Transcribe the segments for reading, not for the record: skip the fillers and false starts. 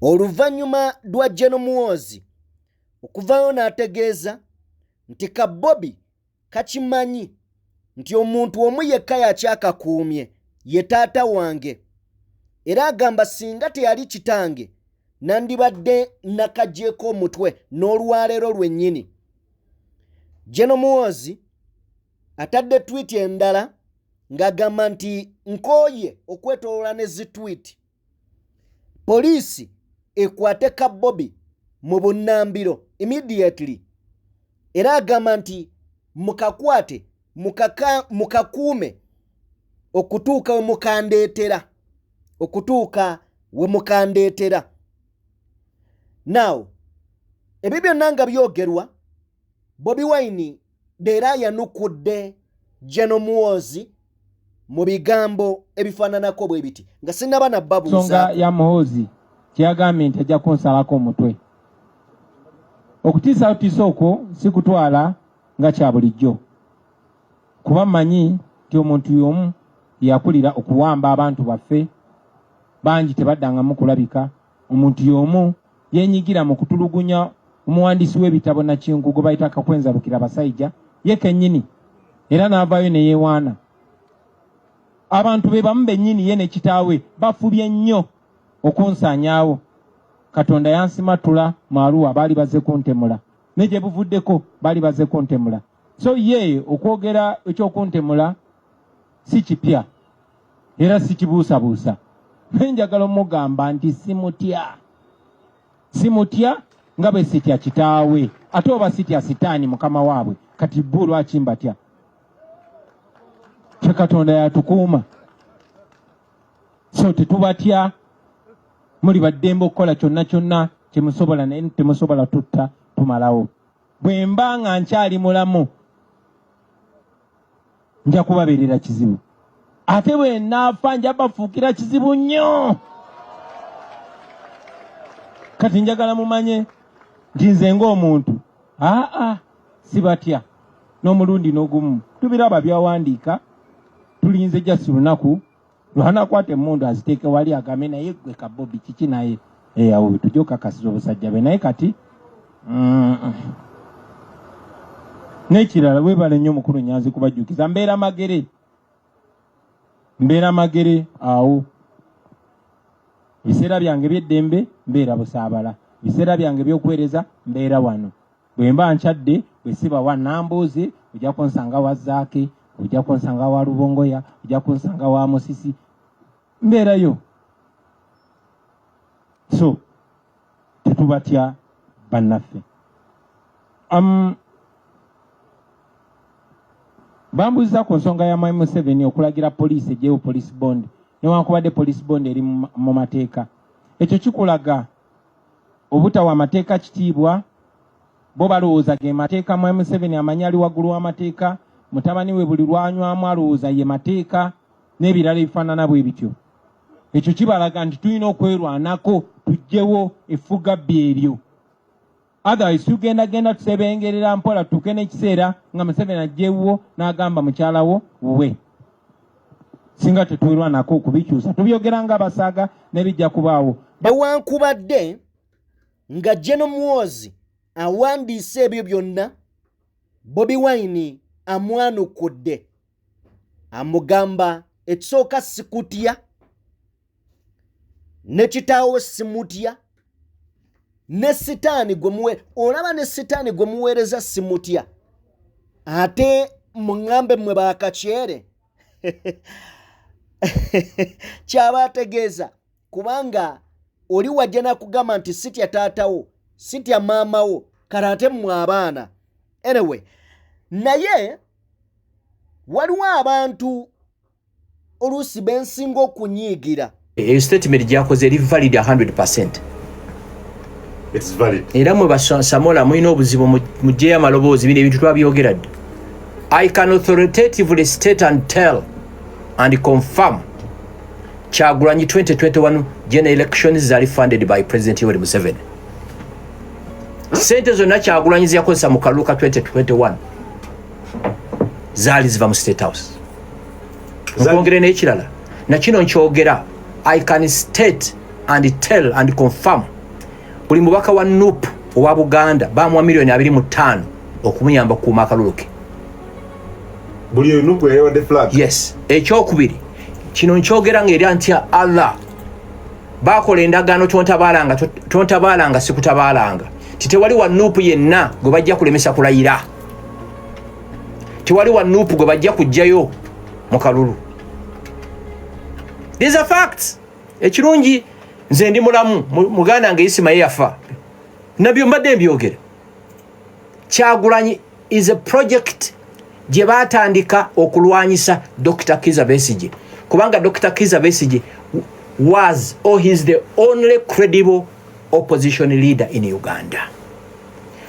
Oluvannyuma lwa General Muhoozi okuvaayo n'ategeeza nti ka Bobi kakimanyi nti omuntu omu yekka yakyakakuumye ye taata wange, era agamba singa teyali kitange nandibadde nakagyeko omutwe n'olwaleero lwennyini. General Muhoozi atadde tweet endala ng'agamba nti nkooye okwetoloola ne zi tweet, poliisi ekwate ka Bobi mu bunnambiro immediately, era agamba nti mukakwate mukakuume okutuuka we mukandeetera, okutuuka we mukandeetera. Now ebyo byonna nga byogerwa, Bobi Wine leero ayanukudde General Muhoozi mu bigambo ebifaananako bwe biti nga sinnaba nabbabuuza. Nsonga ya Muhoozi kyeyagambye nti ajja kunsalako omutwe, okutiisatiisa okwo sikutwala nga kya bulijjo, kuba mmanyi nti omuntu y'omu yakulira okuwamba abantu baffe bangi tebaddangamu kulabika. Omuntu y'omu yenyigira mu kutulugunya omuwandiisi w'ebitabo Nakinku gwe bayita Kakwenza Rukira Basaija ye kennyini, era n'avaayo ne yeewaana. Abantu be bamu bennyini ye ne kitaawe bafubye nnyo okunsaanyaawo. Katonda yansimattula mu Arua, baali bazze kuntemula, ne gye buvuddeko baali bazze kuntemula. So ye okwogera eky'okuntemula si kipya era sikibuusabuusa, naye njagala omugamba nti simutya, simutya nga bwe sitya kitaawe, ate oba sitya sitaani mukama waabwe, kati bo lwaki mbatya? Ffe Katonda yatukuuma, so tetubatya. Muli baddembe okukola kyonna kyonna kyemusobola, naye temusobola tutta tumalawo. Bwe mba nga nkyali mulamu nja kubabeerera kizibu, ate bwe naafa nja bafuukira kizibu nnyo. Kati njagala mumanye nti nze ng'omuntu aa sibatya n'omulundi n'ogumu. Tubiraba byawandiika, tulinze jasi lunaku lwanakwata emmundu aziteeke wali agambe naye gwe ka Bobi kiki, naye awo tujja okukakasiza obusajja bwe. Naye kati n'ekirala, weebale nnyo mukulu Nyanzi kubajjukiza. Mbeera Magere, mbeera Magere awo. Ebiseera byange by'eddembe mbeera Busaabala, ebiseera byange by'okuweereza mbeera wano. Bwe mba nkyadde, bwe siba wa Nambooze, ojja kunsanga wa Zaake, ojja kunsanga wa Lubongoya, ojja kunsanga wa Musisi, mbeerayo. So tetubatya bannaffe. Bambuuziza ku nsonga ya Mwami Museveni okulagira poliisi eggyewo police bond, newankubadde police bond eri mu mateeka. Ekyo kikulaga obutawa amateeka kitiibwa. Bo balowooza ge mateeka. Mwami Museveni amanyi ali waggulu w'amateeka, mutabani we buli lwanywamu alowooza ye mateeka n'ebirala ebifaanana bwe bityo. Ekyo kibalaga nti tulina okwerwanako tuggyewo effugabbi eryo, otherwise tugendagenda tusebengerera mpola tutuuke n'ekiseera nga Museveni ajja ewuwo n'agamba mukyala wo wuwe, singa tetwerwanako okubikyusa. Tubyogera nga abasaaga n'ebijja kubaawo. Newankubadde nga General Muhoozi awandiise ebyo byonna, Bobi Wine amwanukudde, amugamba ekisooka sikutya, ne kitaawo simutya, ne sitaani gwe muwe olaba, ne sitaani gwe muweereza simutya, ate muŋŋambe mmwe baakakyere. Kyaba ategeeza kubanga oli wajja nakugamba nti sitya taatawo, sitya maamawo, kale ate mmwe abaana. Anyway, naye waliwo abantu oluusi bensinga okunyiigira. Eyo statement gyakoze eri valid 100%. It's valid. Era mwe basamola mulina obuzibu, mugyeyo amaloboozi. Bino ebintu twabyogera dda. I can authoritatively state and tell and confirm Kyagulanyi 2021 general elections zaali funded by President Yoweri Museveni. Sente zonna Kyagulanyi zeyakozesa mu kalulu ka 2021 zaali ziva mu State House. Nkwongere n'ekirala, nakino nkyogera, I can state and tell and confirm. Buli mubaka wa NUP owa Buganda bamuwa miliyoni 25 okumuyamba okukuuma akalulu ke. Buli NUP yawadde flag. Yes. Ekyokubiri, kino nkyogera nga era ntya Allah, bakola endagaano, tontabaalanga, tontabaalanga, sikutabaalanga, ti tewali wa NUP yenna gwe bajja kulemesa kulayira, tewali wa NUP gwe bajja kujjayo mu kalulu. These are facts. Ekirungi nze ndi mulamu, muganda nge Isima ye yafa, nabyo mbadde mbyogera. Kyagulanyi is a project gye batandika okulwanyisa Dr Kiza Besige, kubanga Dr Kiza Besige was or he is the only credible opposition leader in Uganda.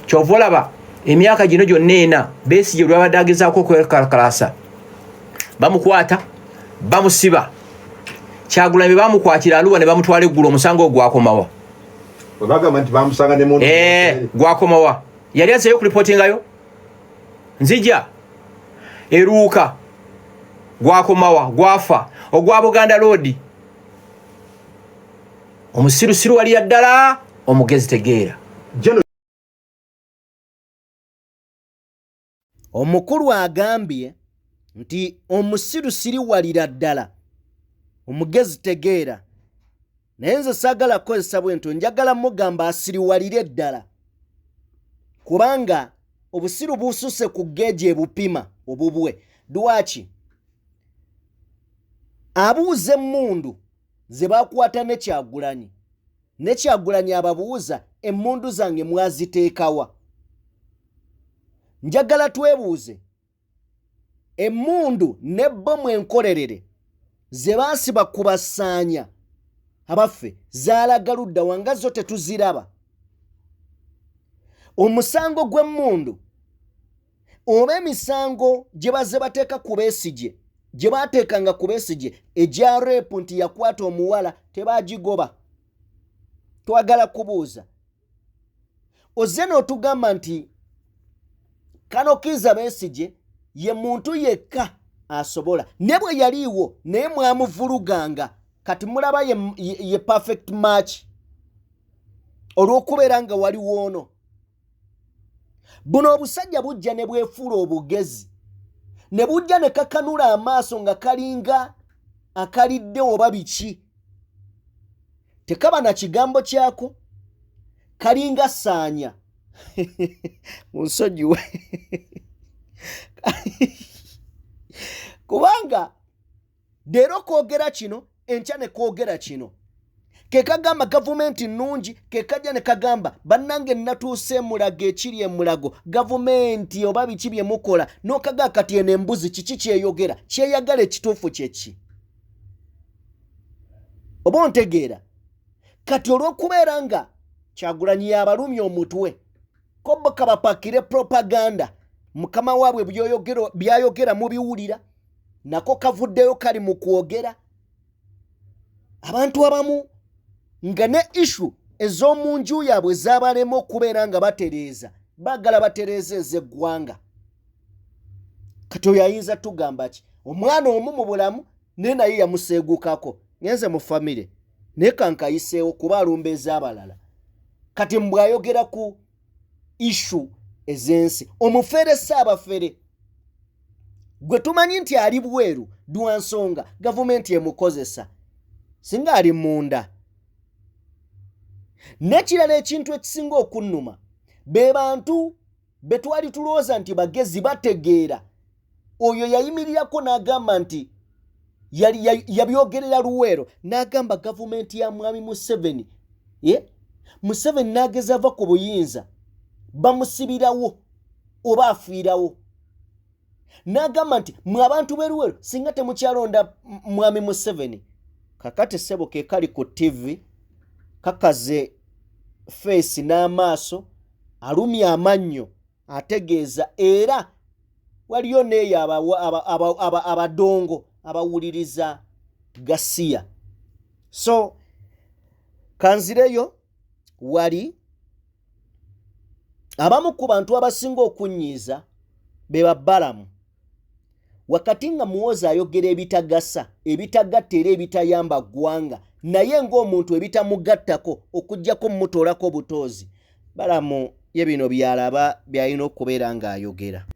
Kyova olaba emyaka gino gyonna ena Besige lwabadde agezaako okwekalakasa, bamukwata, bamusiba. Kyagulanyi bamukwatira Aluwa ne bamutwala eggulu. Omusango ogwakomawa? Bagamba nti bamusanga ne muntu. Eh, gwakomawa? Yali azeeyo okulipotingayo? Nzija eruuka, gwakomawa? Gwafa. Ogwa Buganda Road, omusirusiru walira ddala, omugezi tegeera. General Omukulu agambye nti omusiru siriwalira ddala, omugezi tegeera. Naye nze saagala kukozesa bwentyo, njagala mugamba asiriwalire ddala, kubanga obusiru bususe ku geeji ebupima obubwe. Lwaki abuuza emmundu ze bakwata ne Kyagulanyi? Ne Kyagulanyi ababuuza, emmundu zange mwaziteekawa? Njagala twebuuze, emmundu ne bbomu enkolerere ze baasiba ku basaanya abaffe zaalaga ludda wanga? Zo tetuziraba. Omusango gw'emmundu oba emisango gye bazze bateeka ku Besigye, gye baateekanga ku Besigye egya rape nti yakwata omuwala, tebagigoba. Twagala kubuuza, ozze n'otugamba nti kano Kiiza Besigye ye muntu yekka asobola, ne bwe yaliiwo naye mwamuvuluganga, kati mulaba ye perfect match olw'okubeera nga waliwo ono. Buno obusajja bujja ne bwefuula obugezi, ne bujja ne kakanula amaaso nga kalinga akalidde oba biki, tekaba na kigambo kyako, kalinga saanya munsonyiwe, kubanga leero kwogera kino, enkya ne kwogera kino. Ke kagamba gavumenti nnungi, ke kajja ne kagamba bannange natuuse emulago, ekiri emulago gavumenti oba biki bye mukola, n'okagaa. Kati eno embuzi kiki kyeyogera kyeyagala? Ekituufu kyeki oba ontegeera? Kati olw'okubeera nga Kyagulanyi yabalumya omutwe, kobo kabapakire propaganda, mukama waabwe byayogera mubiwulira, nako kavuddeyo kali mu kwogera. Abantu abamu nga ne issue ez'omu nju yaabwe zabalema okubeera nga batereeza, baagala batereeza ez'eggwanga. Kati oyo ayinza tugamba ki? Omwana omu mu bulamu naye yamuseegukako, ngenze mu famire naye kankayiseewo kuba alumba ez'abalala. Kati mbw'ayogera ku issue ez'ensi, omufere saabafere gwe tumanyi nti ali bweru lwa nsonga gavumenti emukozesa, singa ali munda. N'ekirala, ekintu ekisinga okunnuma, be bantu be twali tulowooza nti bagezi, bategeera. Oyo yayimirirako n'agamba nti yabyogerera Luweero, n'agamba gavumenti ya mwami Museveni, ye Museveni n'ageza ava ku buyinza, bamusibirawo oba afiirawo, n'agamba nti mwe abantu b'e Luweero singa temukyalonda mwami Museveni. Kakati ssebo ke kali ku TV, kakaze feesi n'amaaso, alumya amannyo, ategeeza. Era waliyo neeyo abadongo abawuliriza gasiya. So kanzireyo wali, abamu ku bantu abasinga okunyiiza be babbalamu wakati nga Muwoza ayogera ebitagasa, ebitagatta era ebitayamba ggwanga. Naye ng'omuntu ebitamugattako okuggyako mutoolako obutoozi, Balamu ye bino by'alaba by'alina okubeera ng'ayogera.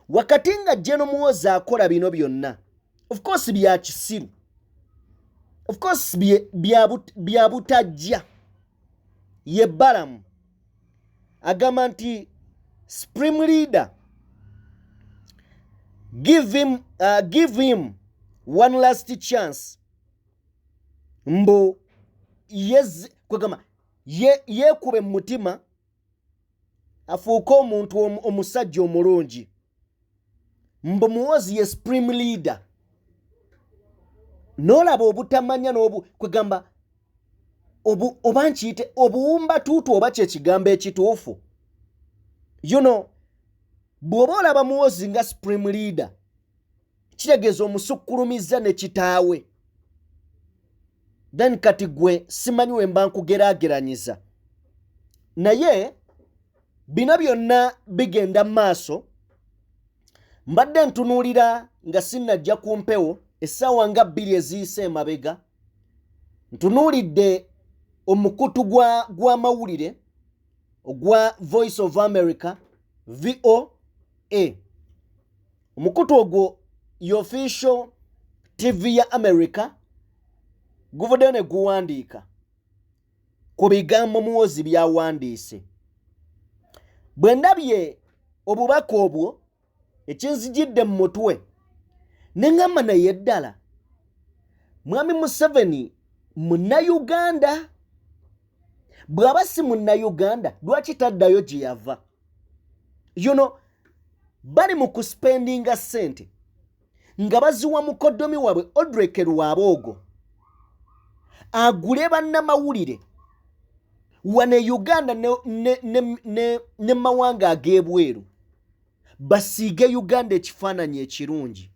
Wakati nga General Muhoozi akola bino byonna, of course bya kisiru, of course bya butajja. Ye Balamu agamba nti supreme leader give him one last chance. Mbu kwegamba yeekube mu mutima afuuke omuntu omusajja omulungi. Mbu Muhoozi ye supreme leader. N'olaba obutamanya n'obu kwegamba oba nkiyite obuwumbatuutu oba kyekigambo ekituufu. Bw'oba olaba Muhoozi nga supreme leader, kitegeeza omusukkulumiza ne kitaawe. Then kati gwe simanyi we mba nkugeraageranyiza, naye bino byonna bigenda mu maaso. Mbadde ntunuulira nga sinnajja ku mpewo, essaawa nga 2 eziyise emabega, ntunuulidde omukutu gw'amawulire ogwa Voice of America, VOA. Omukutu ogwo ye official TV ya America, guvuddeyo ne guwandiika ku bigambo Muhoozi byawandiise. Bwe ndabye obubaka obwo, ekinzijidde mu mutwe ne ŋŋamba, naye ddala Mwami Museveni Munnayuganda? Bw'aba si Munnayuganda, lwaki taddayo gye yava? Bali mu kuspendinga ssente nga baziwa mukoddomi waabwe Odrek Rwabwogo agule bannamawulire wano e Uganda ne mawanga ag'ebweru basiige Uganda ekifaananyi ekirungi.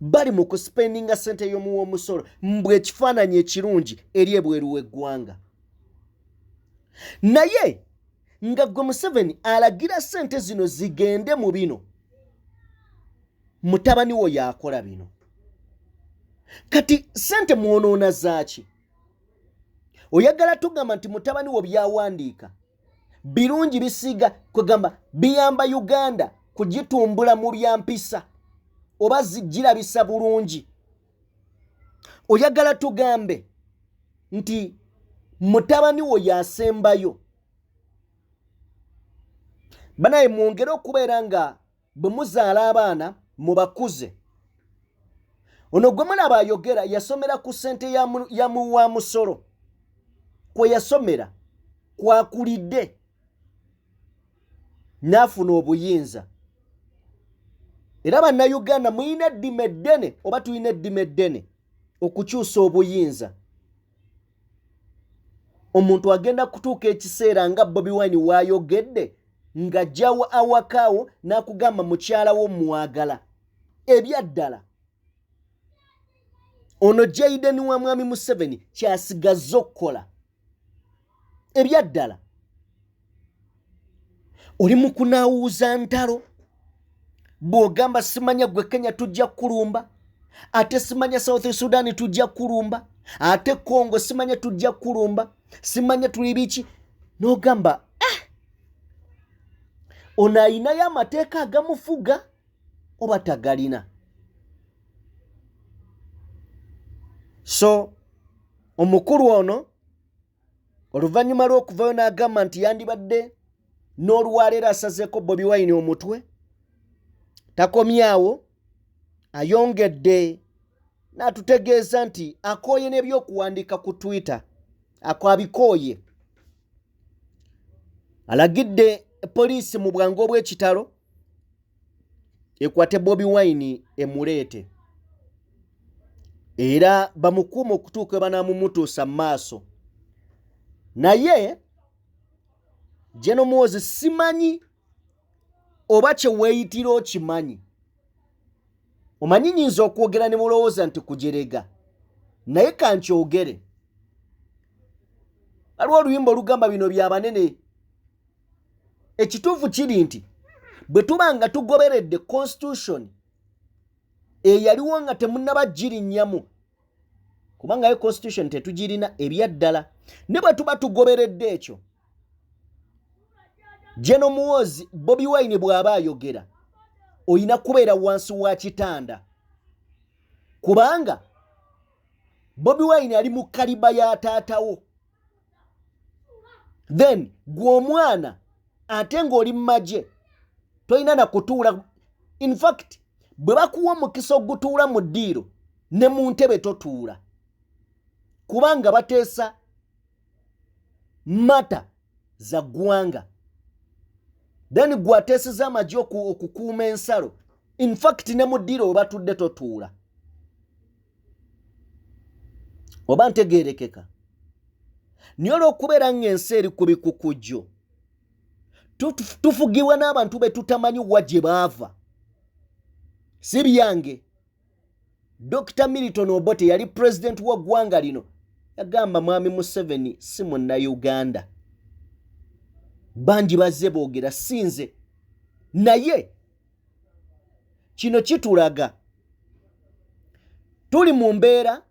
Bali mu kuspendinga ssente y'omuwa omusolo mbwe ekifaananyi ekirungi eri ebweru w'eggwanga, naye nga gwe Museveni alagira ssente zino zigende mu bino. Mutabani wo yakola bino, kati ssente mwonoona zaaki? Oyagala tugamba nti mutabani wo byawandiika birungi, bisiiga kwegamba biyamba Uganda kugitumbula mu byampisa oba girabisa bulungi? Oyagala tugambe nti mutabani wo yasembayo? Banaye, mwongere okubeera nga bwe muzaala abaana mubakuze. Ono gwe mulaba ayogera yasomera ku ssente ya muwa musolo, kwe yasomera, kwakulidde n'afuna obuyinza. Era Bannayuganda mulina eddima eddene, oba tulina eddima eddene okukyusa obuyinza. Omuntu agenda kutuuka ekiseera nga Bobi Wine waayogedde ng'ajjawo awakaawo n'akugamba mukyala wo mwagala ebyaddala. Ono Jaden wa Mwami Museveni kyasigazza okukola ebyaddala. Oli mu kunaawuuza ntalo bw'ogamba simanya gwe Kenya tujja kukulumba, ate simanya South Sudan tujja kukulumba, ate Congo simanya tujja kukulumba, simanya tuli biki, n'ogamba ah! Ono ayinayo amateeka agamufuga oba tagalina? So omukulu ono oluvannyuma lw'okuvayo n'agamba nti yandibadde n'olwaleero asazeeko Bobi Wine omutwe, takomyawo, ayongedde n'atutegeeza nti akooye n'ebyokuwandiika ku Twitter, akwabikooye. Alagidde poliisi mu bwangu obw'ekitalo ekwate Bobi Wine emuleete era bamukuuma okutuuka banaamumutuusa mu maaso. Naye General Muhoozi, simanyi oba kye weeyitira okimanyi. Omanyi nyinza okwogera ne mulowooza nti kujerega, naye kankyogere. Waliwo oluyimba olugamba bino byabanene. Ekituufu kiri nti bwe tuba nga tugoberedde constitution eyaliwo nga temunnaba girinnyamu, Kubanga yo constitution tetugirina ebyaddala. Ne bwe tuba tugoberedde ekyo, General Muhoozi, Bobi Wine bw'aba ayogera olina kubeera wansi wa kitanda, kubanga Bobi Wine ali mu kaliba ya taatawo. Then gwe omwana ate ng'oli mu magye tolina na kutuula. In fact, bwe bakuwa omukisa ogutuula mu ddiiro ne mu ntebe totuula, kubanga bateesa mata za ggwanga. Then gwe ateeseza amagye okukuuma ensalo, in fact ne mu ddiiro we batudde totuula. Oba ntegeerekeka? Naye olw'okubeera ng'ensi eri ku bikukujjo, tufugibwa n'abantu be tutamanyi wa gye baava. Si byange. Dr Milton Obote yali pulezidenti wa ggwanga lino, yagamba Mwami Museveni si Munnayuganda. Bangi bazze boogera, si nze, naye kino kitulaga tuli mu mbeera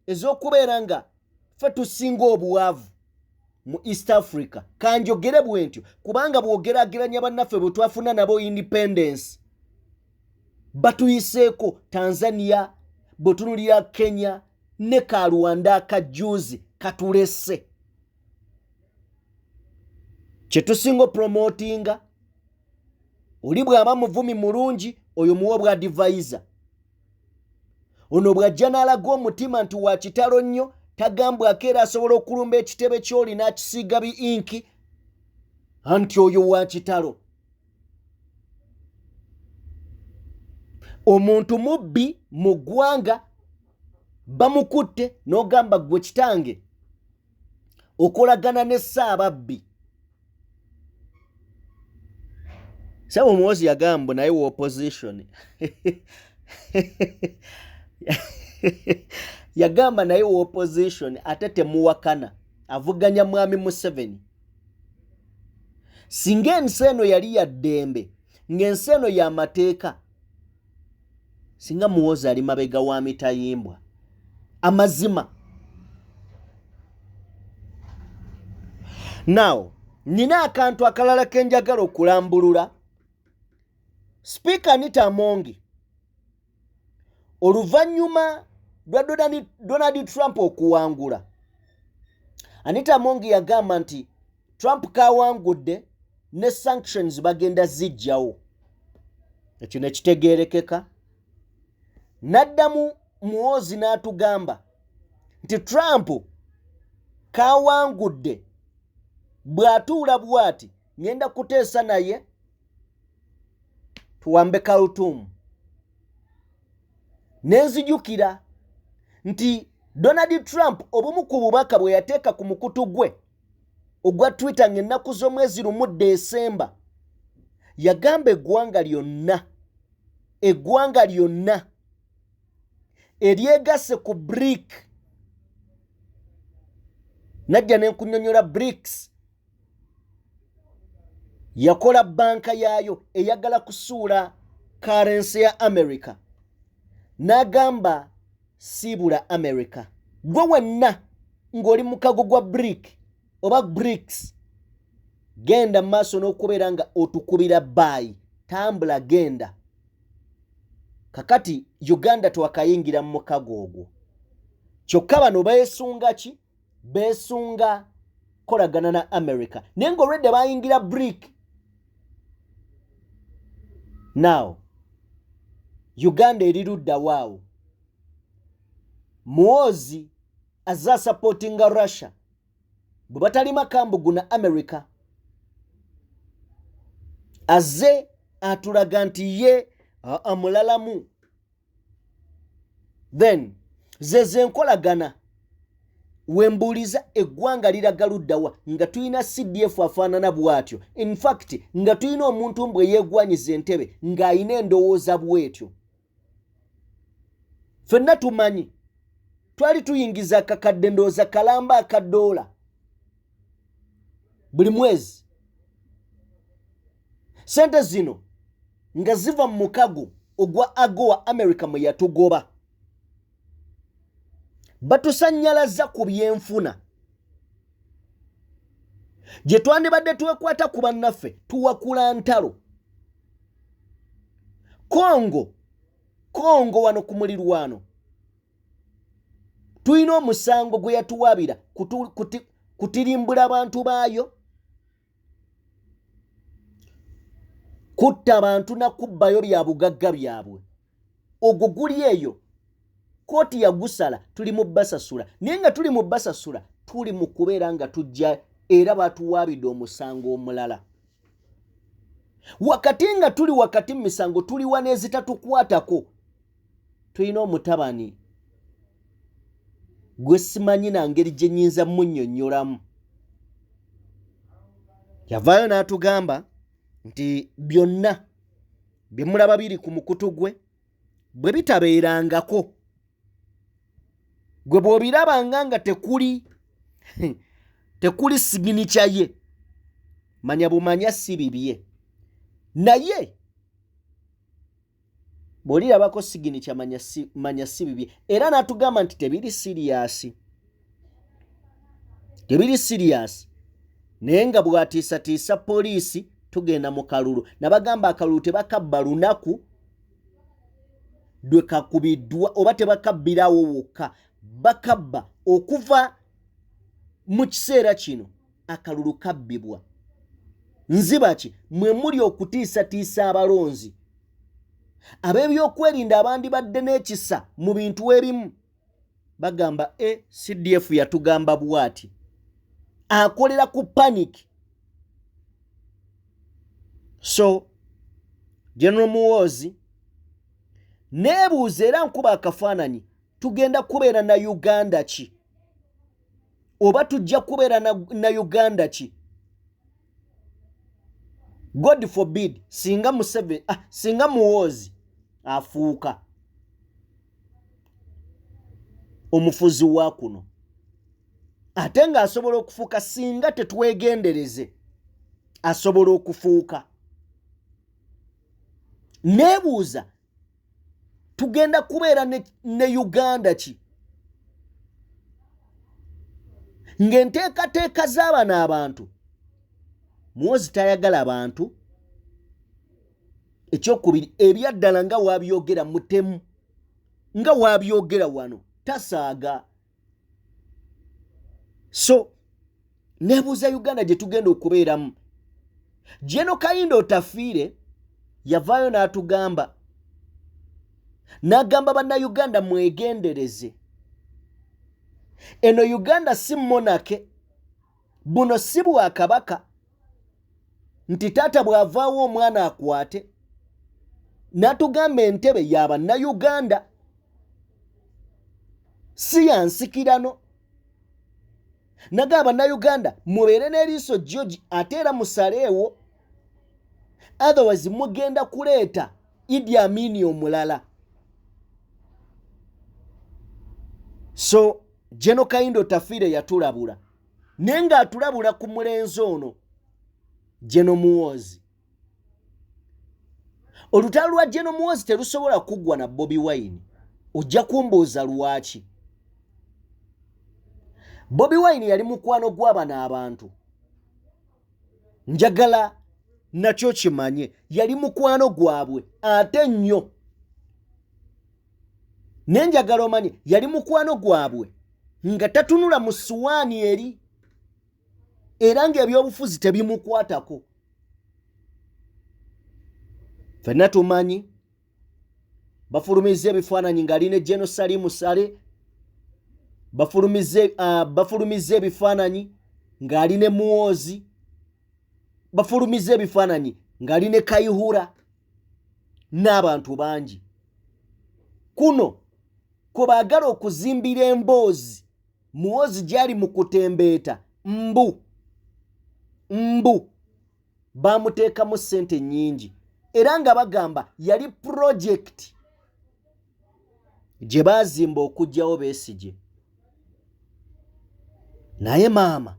ez'okubeera nga ffe tusinga obwavu mu East Africa. Kanjogere bwe ntyo kubanga bw'ogeraageranya bannaffe bwe twafuna nabo independence, batuyiseeko Tanzania, bwetunulira Kenya ne ka Rwanda akajjuuzi katulese. Kye tusinga opromotinga, oli bw'aba muvumi mulungi, oyo muwa obwa advisor. Ono bw'ajja n'alaga omutima nti wa kitalo nnyo, tagambwako, era asobola okulumba ekitebe ky'oli n'akisiiga bi inki, anti oyo wa kitalo. Omuntu mubbi mu ggwanga bamukutte, n'ogamba ggwe kitange okolagana ne Ssaababbi. Saba Omuwozi yagamba naye wa opposition, yagamba naye wa opposition ate temuwakana, avuganya Mwami Museveni. Singa ensi eno yali ya ddembe, ng'ensi eno y'amateeka, singa Muwozi ali mabega wa mitayimbwa. Amazima. Now nina akantu akalala ke njagala okulambulula. Sipiika Anita Amongi, oluvannyuma lwa Donald Trump okuwangula, Anita Amongi yagamba nti Trump kawangudde ne sanctions bagenda zijjawo. Ekyo ne kitegeerekeka. N'addamu Muhoozi n'atugamba nti Trump kawangudde, bw'atuula bw'ati ngenda kuteesa naye tuwambe Khartoum. Nenzijukira nti Donald Trump obumu ku bubaka bwe yateeka ku mukutu gwe ogwa Twitter ng'ennaku z'omwezi 1 Desemba, yagamba eggwanga lyonna, eggwanga lyonna eryegasse ku BRIC, najja nenkunyonyola BRICS yakola banka yaayo eyagala kusuula currency ya America, n'agamba siibula America, gwe wenna ng'oli mukago gwa BRIC oba BRICS, genda mu maaso n'okubeera nga otukubira baayi, tambula genda. Kakati Uganda twakayingira mu mukago ogwo, kyokka bano beesunga ki? Beesunga kolagana na America, naye ng'olwedde bayingira BRIC. Now Uganda eri ludda waawo? Muhoozi azze asupportinga Russia bwe batalima kambugu na America, azze atulaga nti ye amulalamu. Then zeze enkolagana wembuuliza eggwanga liraga luddawa nga tulina CDF afaanana bw'atyo? In fact nga tulina omuntu mbwe yeegwanyiza entebe ng'ayina endowooza bw'etyo. Ffenna tumanyi twali tuyingiza akakadde, ndowooza kalamba akadoola buli mwezi. Sente zino nga ziva mu mukago ogwa AGOA, America mwe yatugoba. Batusanyalaza ku byenfuna gye twandibadde twekwata ku bannaffe, tuwakula ntalo. Kongo, Kongo wano ku mulirwano tulina omusango gwe yatuwabira kutirimbula abantu baayo, kutta bantu na kubbayo bya bugagga byabwe. Ogwo guli eyo kooti yagusala, tuli mu basasula, naye nga tuli mu basasula tuli mu kubeera nga tujja era batuwaabidde omusango omulala. Wakati nga tuli wakati mu misango, tuliwa n'ezitatukwatako. Tulina omutabani gwe simanyi na ngeri gye nnyinza munnyonnyolamu, yavaayo n'atugamba nti byonna bye mulaba biri ku mukutu gwe bwe bitabeerangako, gwe bw'obirabanga nga tekuli siginikya ye, manya bumanya si bibye. Naye bw'olirabako siginikya, manya si bibye. Era n'atugamba nti tebiri siriyasi, tebiri siriyasi, naye nga bw'atiisatiisa poliisi tugenda mu kalulu. Nabagamba akalulu tebakabba lunaku lwe kakubiddwa, oba tebakabbirawo wokka, bakabba okuva mu kiseera kino akalulu kabbibwa. Nziba ki mwe muli okutiisatiisa abalonzi ab'ebyokwerinda abandibadde n'ekisa mu bintu ebimu? Bagamba e CDF yatugamba bwati, akolera ku panic. So General Muhoozi, neebuuza era nkuba akafaananyi, tugenda kubeera na Uganda ki, oba tujja kubeera na Uganda ki? God forbid, singa Museveni, singa Muhoozi afuuka omufuzi wa kuno, ate ng'asobola okufuuka singa tetwegendereze, asobola okufuuka. Neebuuza tugenda kubeera ne Uganda ki ng'enteekateeka z'abano abantu? Muhoozi tayagala bantu. Ekyokubiri, ebyaddala nga wabyogera mutemu, nga wabyogera wano tasaaga. So nebuuza Uganda gye tugenda okubeeramu. Jeno Kahinda Otafiire yavaayo n'atugamba, n'agamba bannayuganda mwegendereze, eno Uganda si monarchy, buno si bwakabaka nti taata bw'avaawo omwana akwate. N'atugamba entebe ya bannayuganda, si ya nsikirano. Nagamba bannayuganda mubeere n'eriiso jjogi, ate era musaleewo, otherwise mugenda kuleeta Idi Amini omulala. So Jeno Kahinda Otafiire yatulabula, naye ng'atulabula ku mulenzi ono Jeno Muhoozi. Olutalo lwa Jeno Muhoozi terusobola kuggwa na Bobi Wine. Ojja kumbuuza lwaki. Bobi Wine yali mukwano gw'abano abantu, njagala nakyo kimanye, yali mukwano gwabwe ate nnyo, naye njagala omanye yali mukwano gwabwe nga tatunula mu suwaani eri, era ng'ebyobufuzi tebimukwatako. Ffenna tumanyi bafulumizza ebifaananyi ng'ali ne Jeno Salimu Sale, bafulumizza ebifaananyi ng'ali ne Muhoozi, bafulumizza ebifaananyi ng'ali ne Kayihura n'abantu bangi. Kuno kwe baagala okuzimbira emboozi Muhoozi gyali mu kutembeeta, mbu mbu bamuteekamu ssente nnyingi, era nga bagamba yali pulojekiti gye baazimba okuggyawo Besigye. Naye maama,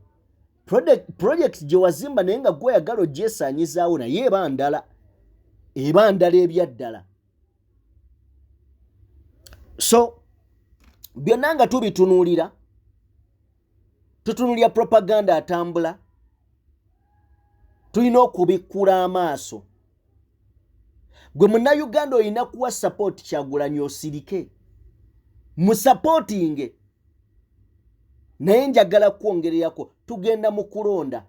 pulojekiti gye wazimba naye nga gwe oyagala ogyesaanyizaawo, naye eba ndala, eba ndala ebyaddala. So Byonna nga tubitunuulira, tutunuulira propaganda atambula, tulina okubikkula amaaso. Gwe Munnayuganda olina kuwa support Kyagulanyi, osirike musupportinge. Naye njagala kwongererako, tugenda mu kulonda,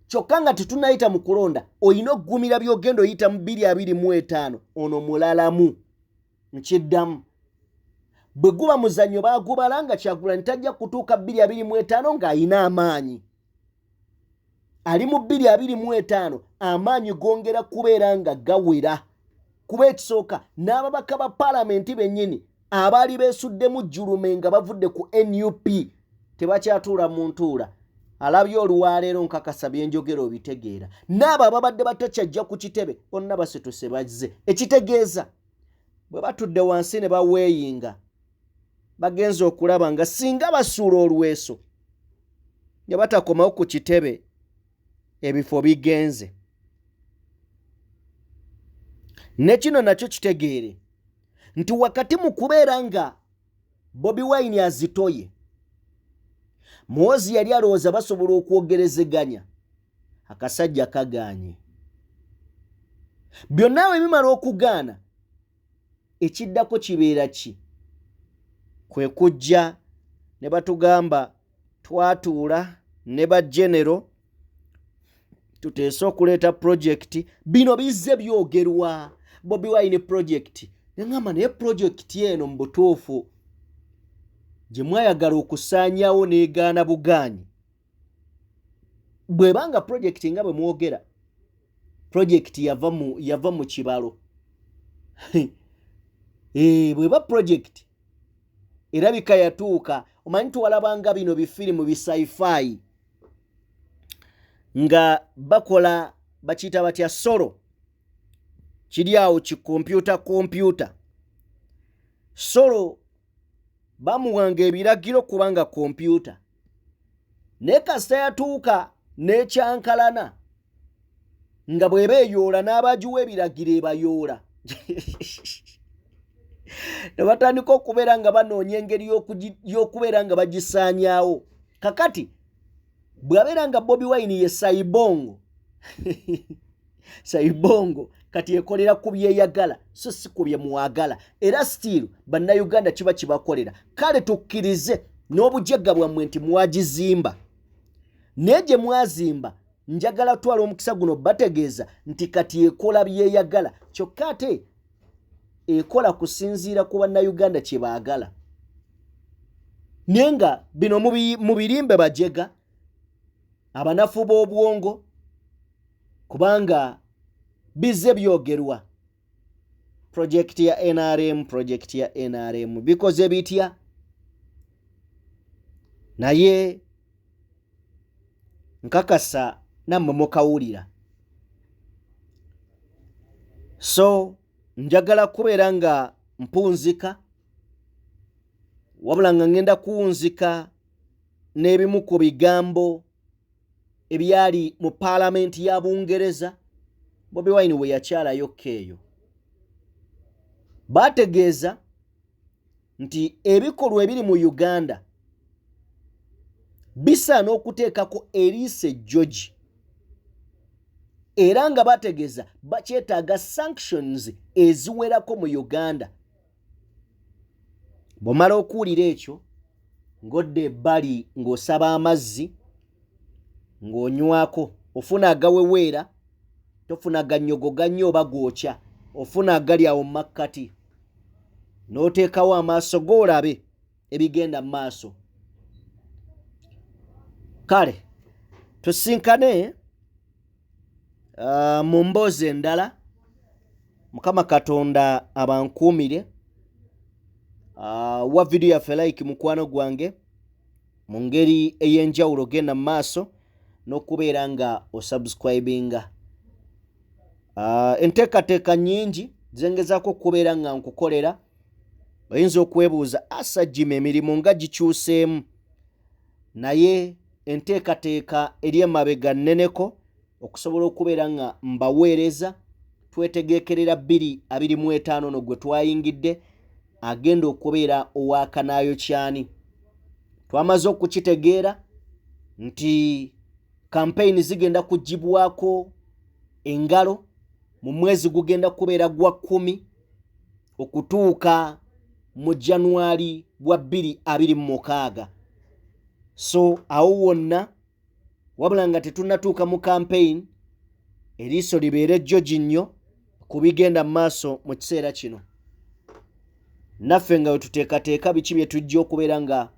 kyokka nga tetunayita mu kulonda, olina okugumira byogenda oyita mu 2025. Ono mulalamu nkiddamu, bwe guba muzannyo baagubala nga Kyagulanyi tajja kutuuka 2025 ng'ayina amaanyi. Ali mu 2025, amaanyi gongera kubeera nga gawera, kuba ekisooka n'ababaka ba paalamenti bennyini abaali beesuddemu jjulume nga bavudde ku NUP tebakyatuula mu ntuula. Alabye olwaleero, nkakasa byenjogera obitegeera. N'abo ababadde batakyajja ku kitebe bonna basituse bazze, ekitegeeza bwe batudde wansi ne baweeyinga, bagenza okulaba nga singa basuula olweso ne batakomawo ku kitebe, ebifo bigenze. Ne kino nakyo kitegeere nti wakati mu kubeera nga Bobi Wine azitoye, Muhoozi yali alowooza basobola okwogerezeganya, akasajja kagaanye. Byonna bwe bimala okugaana, ekiddako kibeera ki? Kwe kujja ne batugamba twatuula ne ba general tuteese okuleeta project. Bino bizze byogerwa, Bobi Wine project. Neŋamba, naye project eno mu butuufu gye mwayagala okusaanyawo n'egaana bugaanyi, bw'ebanga project nga bwe mwogera, project yava mu kibalo. Bw'eba project erabika yatuuka. Omanyi tuwalabanga bino bifirimu bi sci-fi nga bakola, bakiyita batya, solo kiri awo kikompyuta, kompyuta solo bamuwanga ebiragiro kubanga kompyuta, naye kasita yatuuka n'ekyankalana nga bw'eba eyoola n'abagiwa ebiragiro ebayoola, ne batandika okubeera nga banoonya engeri y'okubeera nga bagisaanyaawo. Kakati bw'abeera nga Bobi Wine ye cyborg, cyborg kati ekolera ku byeyagala so si ku bye mwagala. Era still Bannayuganda kiba kibakolera. Kale tukkirize n'obujegga bwammwe nti mwagizimba, naye gye mwazimba, njagala twala omukisa guno bategeeza nti kati ekola byeyagala, kyokka ate ekola kusinziira ku Bannayuganda kye baagala. Naye nga bino mubirimbe bajega abanafu b'obwongo, kubanga bizze byogerwa, project ya NRM, project ya NRM bikoze bitya? Naye nkakasa nammwe mukawulira. So njagala kubeera nga mpunzika, wabula nga ngenda kuwunzika n'ebimu ku bigambo ebyali mu paalamenti ya Bungereza. Bobi Wine we yakyalayo eyo, baategeeza nti ebikolwa ebiri mu Uganda bisaana okuteekako eriiso ejjogi, era nga bategeeza bakyetaaga sanctions eziwerako mu Uganda. Bw'omala okuwulira ekyo, ng'odda ebbali ng'osaba amazzi ng'onywako, ofuna agaweweera, tofuna gannyogo gannyo oba gwokya, ofuna agali awo mu makkati, n'oteekawo amaaso g'olabe ebigenda mu maaso. Kale tusinkane mu mboozi endala. Mukama Katonda abankuumire. Wa vidiyo yaffe like, mukwano gwange, mu ngeri ey'enjawulo. Genda mu maaso n'okubeera nga osubscribinga. Enteekateeka nnyingi zengezaako okubeera nga nkukolera. Oyinza okwebuuza, asajjima emirimu nga gikyuseemu, naye enteekateeka eri emabega nneneko okusobola okubeera nga mbaweereza. Twetegekerera 2025 no gwe twayingidde. agenda okubeera owakanaayo kyani. Twamaze okukitegeera nti kampeyini zigenda kugibwako engalo mu mwezi gugenda kubeera gwa kkumi okutuuka mu January wa 2026. So awo wonna wabula nga tetunnatuuka mu campaign, eriiso libeere jjogi nnyo ku bigenda mu maaso mu kiseera kino, naffe nga wetuteekateeka biki bye tujja okubeera nga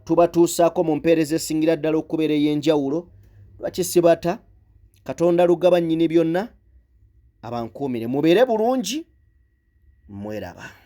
tubatuusaako mu mpeereza esingira ddala okubeera ey'enjawulo. Lwakisibata Katonda Lugaba nnyini byonna abankuumire, mubeere bulungi, mweraba.